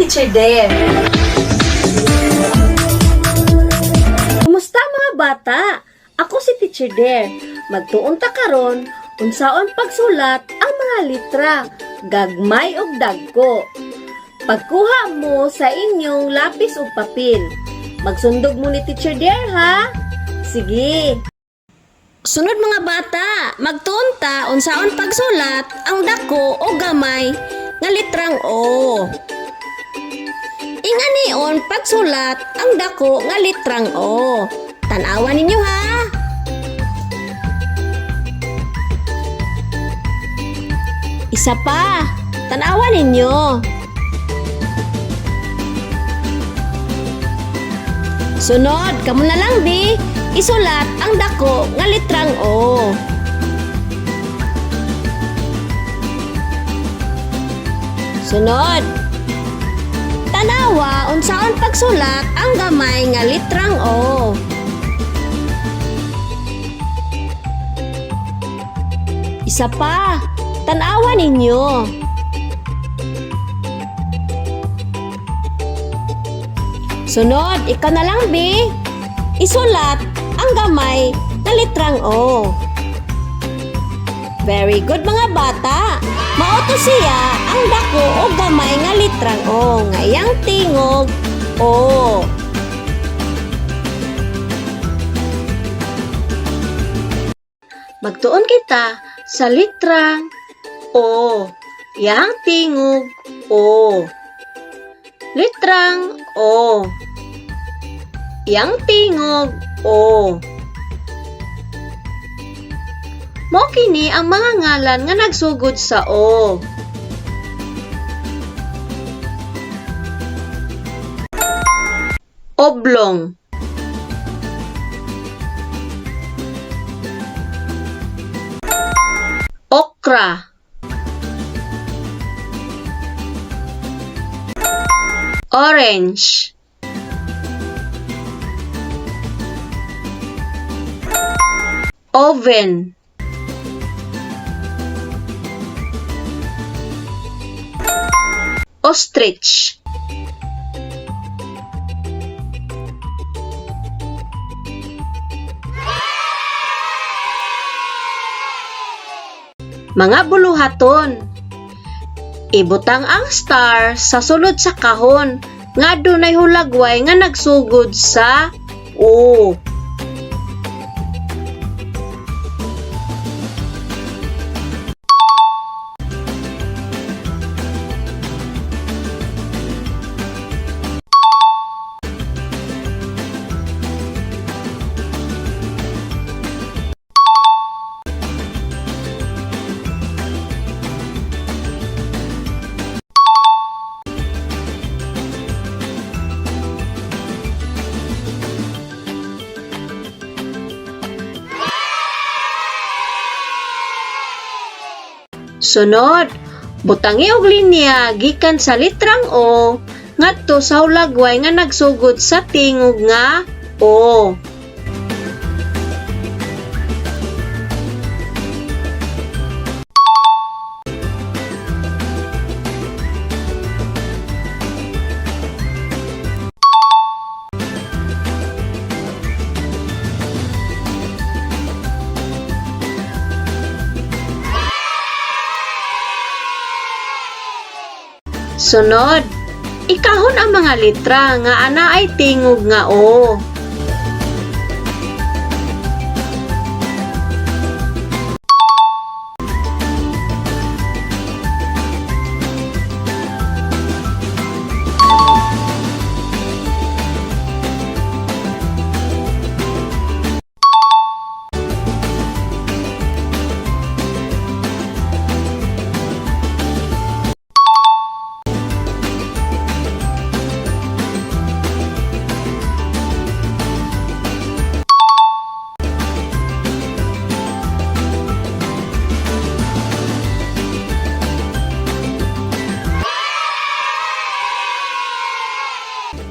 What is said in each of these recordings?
Teacher Dare. Kumusta, mga bata? Ako si Teacher Dare. Magtuon ta karon unsaon pagsulat ang mga litra, gagmay ug dagko. Pagkuha mo sa inyong lapis ug papel. Magsundog mo ni Teacher Dare, ha? Sige. Sunod, mga bata, magtuon ta unsaon pagsulat ang dako o gamay nga litrang O. Inganion pagsulat ang dako nga litrang O. Tan-awan ninyo, ha. Isa pa, tan-awan ninyo. Sunod, kamo na lang di, isulat ang dako nga litrang O. Sunod. Tanawa unsaon pagsulat ang gamay nga litrang O. Isa pa, tanawa ninyo. Sunod, ikaw na lang, B. Isulat ang gamay na litrang O. Very good, mga bata. Mao to siya ang dako o gamay nga litrang O nga iyang tingog O. Magtuon kita sa litrang O. Yang tingog O. Litrang O. Yang tingog O. Mao kini ang mga ngalan nga nagsugod sa O. Oblong. Okra. Orange. Oven. Ostrich. Mga buluhaton. Ibutang ang star sa sulod sa kahon nga dunay hulagway nga nagsugod sa O. Sunod, butangi og linya gikan sa litrang O ngadto sa hulagway nga nagsugod sa tingog nga O. Sunod, ikahon ang mga litra nga anaay tingog nga O.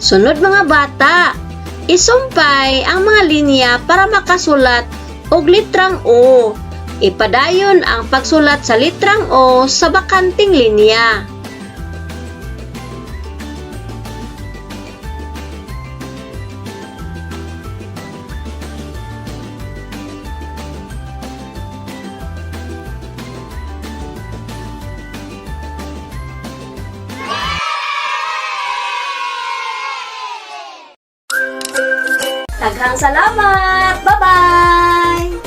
Sunod, mga bata, isumpay ang mga linya para makasulat og litrang O. Ipadayon ang pagsulat sa litrang O sa bakanting linya. Daghang salamat! Bye-bye!